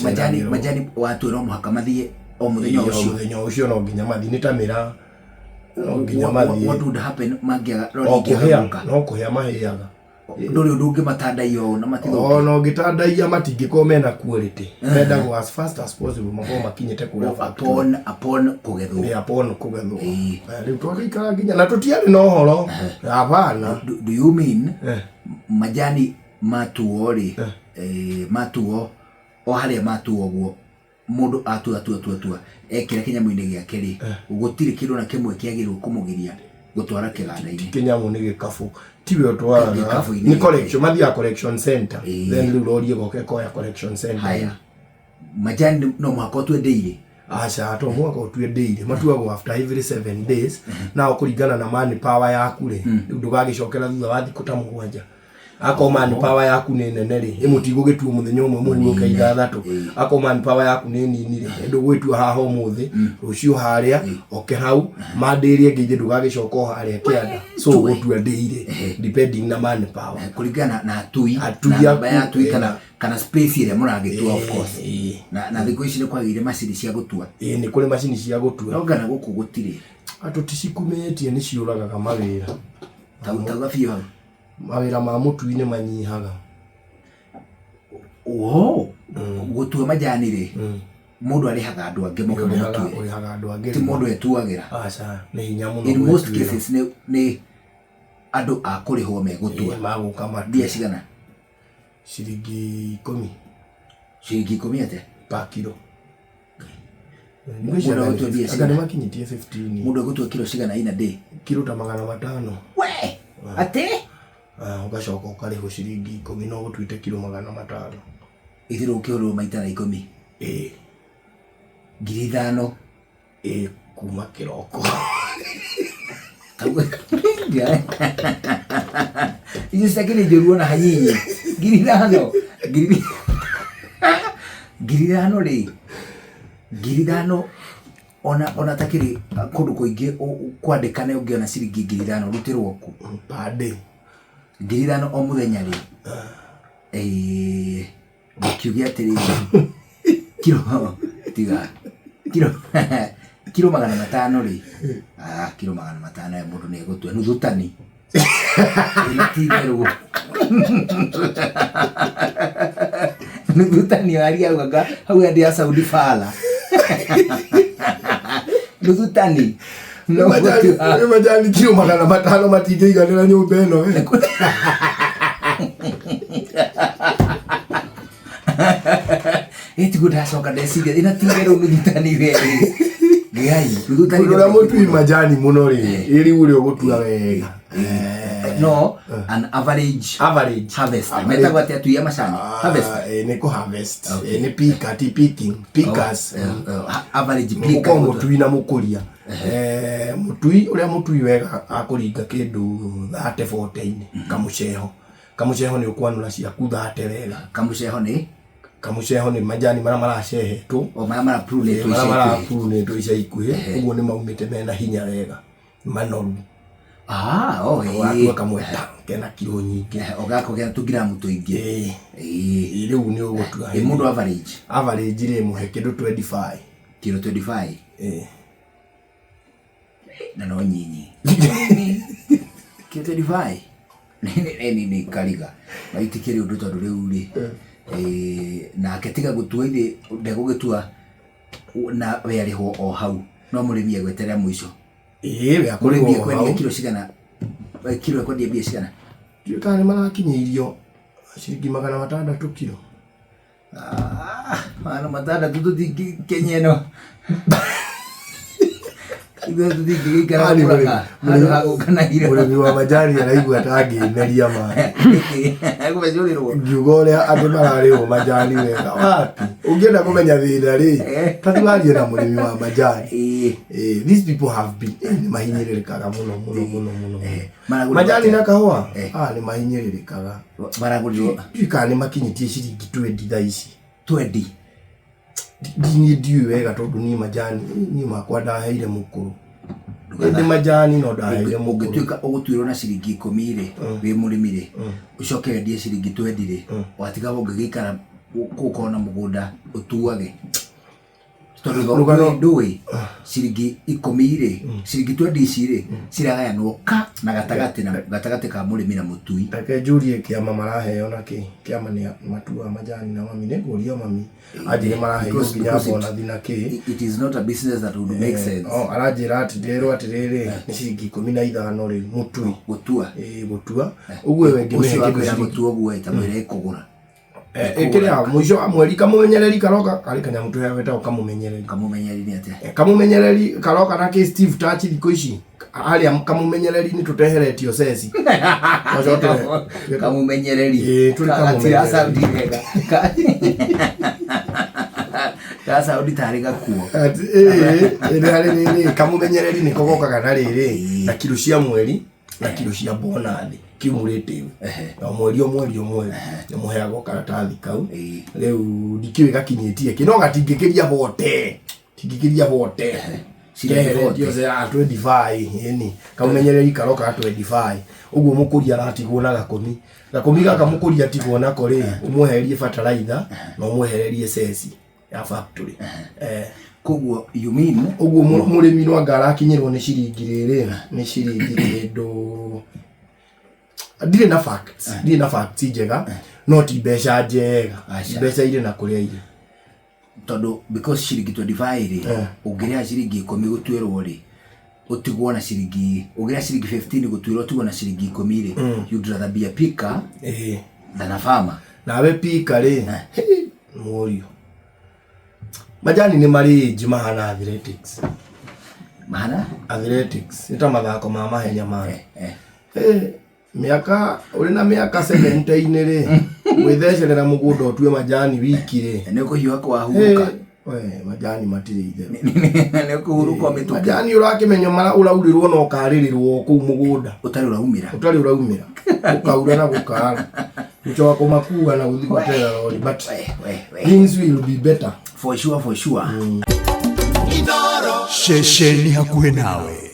Majani Maceragĩrwo. Majani watua no mũhaka mathiĩ o mũthenya Ĩĩ, o ũcio. Mũthenya ũcio no nginya mathiĩ, nĩ ta mĩraa, no nginya What mathiĩ. would happen mangĩaga rori O ingĩaga kũhĩa gũka? No kũhĩa mahĩaga. Ndũrĩ ũndũ ũngĩmatandaiya ũũ na matithũke? Ona ũngĩtandaiya matingĩkorwo mena quality. Mendagwo as fast as possible makorwo makinyĩte kũrĩa factory. Upon kũgethwo. Nĩ upon kũgethwo. Ĩĩ. Eh, rĩu twagĩikara nginya na tũtiarĩ na ũhoro, hapana. Do you mean Eh. majani matuo rĩ, matuo o harĩa matuo ũguo, mũndũ atua tua tua tua ekĩra kĩnyamũ-inĩ gĩake rĩ, gũtirĩ kĩndũ na kĩmwe kĩagĩrĩirwo kũmũgiria gũtwara kĩganda-inĩ? Kĩnyamũ nĩ gĩkabũ, tiwe ũtwaraga. Gĩkabũ-inĩ Nĩ gĩkĩ. collection, mathiaga collection center. Ĩĩ. Then rĩu rori ĩgoka ĩkoya collection center. Haya, majani no mũhaka ũtue daily? Aca, to mwaka ũtue daily, matuagwo after every 7 days, nao kũringana na man power yaku rĩ, rĩu ndũgagĩcokera thutha wa thikũ ta 7. Akorwo man power yaku nĩ nene rĩ, ĩmũtigũgĩtua mũthenya ũmwe mũhurũke 6. Akorwo man power yaku nĩ nini rĩ, ndũgwĩtua haha ũmũthĩ, rũciũ harĩa oke hau, Monday ĩrĩa ĩngĩ ithe ndũgagĩcoka o harĩa kĩanda, so ũgũtua daily depending na man power. Kũringana na atui. Atui na namba ya aku, atui kana space ĩrĩa mũragĩtua, of course. Ĩĩ. Na thikũ ici nĩ kwagĩire macini cia gũtua. Ĩĩ, nĩ kũrĩ macini cia gũtua. No ngana gũkũ gũtirĩ. Andũ ticikumĩtie, nĩ ciũragaga mawĩra. Tauga biũ hau. Mawĩra ma mũtui nĩ manyihaga. Oho, gũtua majani rĩ, mũndũ arĩhaga andũ angĩ moke Ũrĩhaga mamũtuĩre? Ũrĩhaga andũ angĩ. Ti mũndũ etuagĩra? Aca, nĩ hinya mũno In most gwĩtuĩra. cases nĩ andũ a kũrĩhwo megũtua? Ĩĩ, magũka matue. Mbia cigana? Ciringi 10. Ciringi 10 atĩa? Pa kiro. Mũndũ agũtua mbia Anga cigana? nĩ makinyĩtie 15. Mũndũ egũtua kiro cigana in a day? Kiro ta 500. We atĩ? Ah, ũgacoka ũkarĩhwo ciringi 10, no ũgũtuĩte kiro 500. Itherũ ũkĩhũrwo maita na 10? Ĩĩ. 5,000. Ĩĩ, kuma kĩroko. Icio citakĩrĩ njũru ona hanini. 5,000, 5,000 rĩ, 5,000 ona takĩrĩ kũndũ kũingĩ kwandĩkane ũngĩona ciringi 5,000 rutĩrwo kũ? Per day. 5,000 o mũthenya rĩ, ngikiuge atĩrĩrĩ, kiro tiga kiro 500 rĩ, ah, kiro 500 ĩ, mũndũ nĩ egũtua nuthu tani. Ĩno ti itherũ, nuthu tani waria hau, anga hau andĩ a Saudi bala nuthu tani no gũtua. Nĩ majani kiro 500 matingĩiganĩra nyũmba ĩno ĩ. Ĩ, tiguo ndacoka ndeciria ĩna ti itherũ nuthu tani we Ngai, nuthu tani. Mũndũ ũrĩa mũtui majani mũno rĩ, ĩ rĩu ũrĩa ũgũtua wega. No an average Average. harvester. Average. Metagwo atĩa atui a macani? Harvester. Ah, nĩ kũ harvest. Nĩ picker, ti picking, pickers. Average picker. Gũkorwo mũtui na mũkũria. Mũtui ũrĩa mũtui wega akũringa kĩndũ 30 40-inĩ kamũceho. Kamũceho nĩ ũkwanũra ciaku 30 wega. Kamũceho nĩ? Kamũceho nĩ majani marĩa maracehetwo. O marĩa maraprunĩtwo marĩa ica ikuhĩ. Maraprunĩtwo ica ikuhĩ ũguo, nĩ maumĩte mena hinya wega, manoru. Ah, oh, Watua kamwe ta kena kiro nyingĩ. Ũgakũgĩa tũgiramu tũingĩ. Ĩĩ. Ĩĩ. Rĩu nĩ ũgũtua. Ĩ, mũndũ average? Average rĩ, mũhe kĩndũ 25. Kiro 25? Ĩĩ. Na no nyinyi kiro 25 nĩ kariga na itikĩrĩ ũndũ, tondũ rĩu rĩ, nake tiga gũtua ithĩ ndegũgĩtua na we arĩhwo o hau, no mũrĩmi egweterera mũico. Ĩĩ, we Mũrĩmi akũrĩhwo o ekwendia hau. kiro cigana? Kiro ekwendia mbia cigana? Ndiũĩ kana nĩ marakinyĩirio ciringi 600 kiro. Ah, 600 tũtingĩ Kenya ĩno ithuĩ tũtingĩgĩikara Ani Mũrang'a handũ ha gũka na irio. Mũrĩmi wa majani araigua ta angĩmeria maĩ. Kũmecũrĩrwo. Ngiuga ũrĩa andũ mararĩhwo majani wega wapi. Ũngĩenda kũmenya thĩna rĩ, ta warie na mũrĩmi wa majani. These people have been, nĩ mahinyĩrĩrĩkaga mũno mũno mũno mũno mũno. Maragũrĩrwo Majani atĩa? na kahũa. Eh. Ah, nĩ mahinyĩrĩrĩkaga. Maragũrĩrwo? Ndiũĩ kana nĩ makinyĩtie ciringi 20 thaa ici. 20? Niĩ ndiũĩ wega tondũ niĩ majani niĩ makwa ndaheire mũkũrũ. Ĩndĩ majani no ndaheire mũkũrũ. Ũngĩtuĩka ũgũtuĩrwo na ciringi 10 rĩ, wĩ mũrĩmi rĩ, ũcoke wendie ciringi 20 rĩ, watiga ũngĩgĩikara. Gũkorwo na mũgũnda ũtuage tondũ Rũgano- ndũĩ ciringi 10 rĩ, ciringi 20 ici rĩ, ciragayanwo ka na gatagatĩ, na gatagatĩ ka mũrĩmi na mũtui. Reke njũrie kĩama maraheo na kĩ kĩama nĩ matuaga majani na mami, nĩ ngũria mami anjĩre maraheo nginya bonathi na kĩ. It is not a business that would make sense. Oh, aranjĩra atĩ nderwo atĩrĩrĩ, nĩ ciringi 15 rĩu mũtui. Gũtua. Ĩĩ, gũtua ũguo we ngĩmĩhe Ũcio kĩndũ wakwĩra ciringi gũtua ũguo ĩ, ta mwĩre ĩkũgũra. Ĩkĩrĩa mũico wa mweri kamũmenyereri karoka karĩ kanyamũ tũheagwo getagwo kamũmenyereri. Kamũmenyereri nĩ atĩa? Kamũmenyereri karoka na kĩ Steve Touch thikũ ici harĩa kamũmenyereri nĩ tũteheretio ceci. Gacoke- Kamũmenyereri. Ĩĩ, tũrĩ Gatira kamũmenyereri. saundi wega. Ga saundi tarĩ gakuo. Ĩĩ, nĩ harĩ rĩrĩ kamũmenyereri nĩko gokaga na rĩrĩ na kiro cia mweri na kiro cia bonathi cumulative. O mweri, o mweri, o mweri nĩ mũheagwo karatathi kau. Rĩu ndikĩũĩ gakinyĩtie kĩ, no gatingĩkĩria 40, tingĩkĩria 40. Ciringi Keheretio 40. 25, ĩni kamũmenyereri karoka ga 25 ũguo, mũkũria aratigwo na gakũmi. Gakũmi gaka mũkũria atigwo nako rĩ, ũmwehererie bataraitha na ũmwehererie ceci ya factory. Koguo you mean Ũguo mũrĩmi no anga arakinyĩrwo nĩ ciringi rĩrĩ, nĩ ciringi kĩndũ, ndirĩ na facts, ndirĩ na facts njega, no ti mbeca njega. Aca. Mbeca irĩ na kũrĩa irĩ. Tondũ because ciringi 25 rĩ, ũngĩrĩha ciringi 10 gũtuĩrwo rĩ, ũtigwo na ciringi, ũngĩrĩha ciringi 15 gũtuĩrwo, ũtigwo na ciringi 10 rĩ, you'd rather be a picker than a farmer. Nawe pika rĩ, mũriũ, majani nĩ marĩ age mahana athletics. Mahana? Athletics nĩ ta mathako ma mahenya ma mĩaka ũrĩ na mĩaka 70-inĩ rĩ, gwĩthecerera mũgũnda ũtue majani wiki rĩ, Nĩ ũkũhiũha kwahurũka. We, majani matirĩ itherũ. Nĩ ũkũhurũka mĩtũkĩ. Majani ũrakĩmenya mara ũraurĩrwo na ũkarĩrĩrwo kũu mũgũnda. Ũtarĩ ũraumĩra. Ũtarĩ ũraumĩra, ũkaura na gũkara, gũcoka kũmakua na gũthiĩ gweterera rori, but We, we, we. things will be better. For sure, for sure. Ceceni hakuhĩ nawe.